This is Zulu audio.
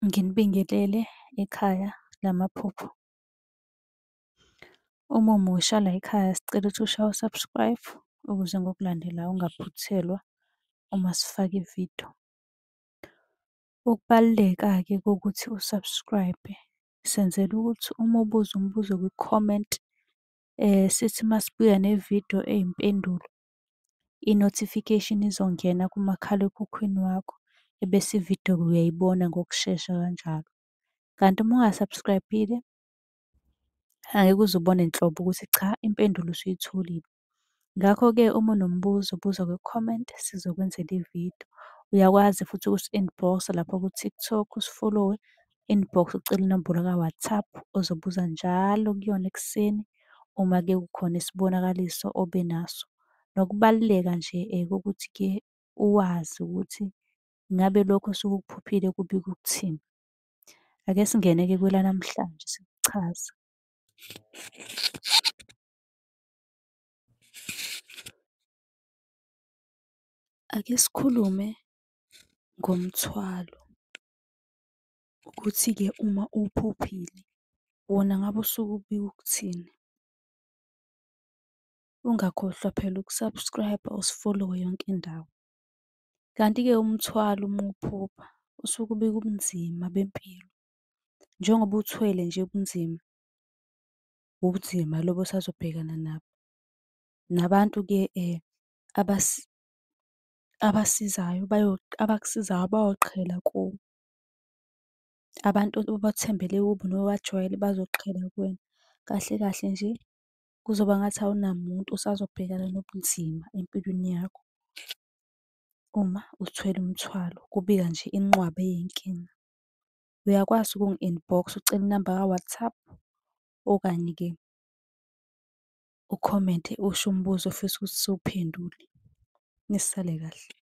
Nginibingelele ekhaya lamaphupho. Uma umusha layikhaya sicela ukuthi ushaye u-subscribe ukuze ngokulandelayo ungaphuthelwa uma sifaka ividiyo. Ukubaluleka-ke kokuthi u-subscribe-e, senzela ukuthi uma ubuza umbuzo kwi-comment, sithi uma sibuya nevidiyo eyimpendulo, i-notification izongena kumakhalekhukhwini wakho, ebese ividiyo-ke uyayibona ngokushesha kanjalo. Kanti uma unga-subscribe-ile, angeke uze ubone nhlobo ukuthi cha impendulo usuyitholile. Ngakho-ke uma unombuzo buza kwi-comment sizokwenzela ividiyo. Uyakwazi futhi ukusi-inbox-a lapha ku-TikTok usifolowe, inbox ucele inombolo ka-WhatsApp ozobuza njalo kuyona ekuseni uma-ke kukhona isibonakaliso obe naso. Nokubaluleka nje kokuthi-ke uwazi ukuthi ngabe lokhu osuke ukuphuphile kubika ukuthini. Ake singene-ke kwelanamhlanje sikuchaze. Ake sikhulume ngomthwalo, ukuthi-ke uma uwuphuphile wona ngabe usuke ubika ukuthini. Ungakhohlwa phela uku-subscribe-a, usifolowe yonke indawo. Kanti-ke umthwalo uma uwuphupha usuke ubika ubunzima bempilo. Njengoba uthwele nje ubunzima, ubunzima lobu osazobhekana nabo. Nabantu-ke abasizayo abakusizayo bayoqhela kuwe. Abantu obathembele kubo nowajwayele bazoqhela kuwena. Kahle kahle nje kuzoba ngathi awunamuntu usazobhekana nobunzima empilweni yakho. Uma uthwele umthwalo, kubika nje inqwaba yey'nkinga. Uyakwazi ukungi-inbox-a ucele inamba ka-WhatsApp, okanye-ke ukhomente usho umbuzo ofisa ukuthi siwuphendule. Nisale kahle.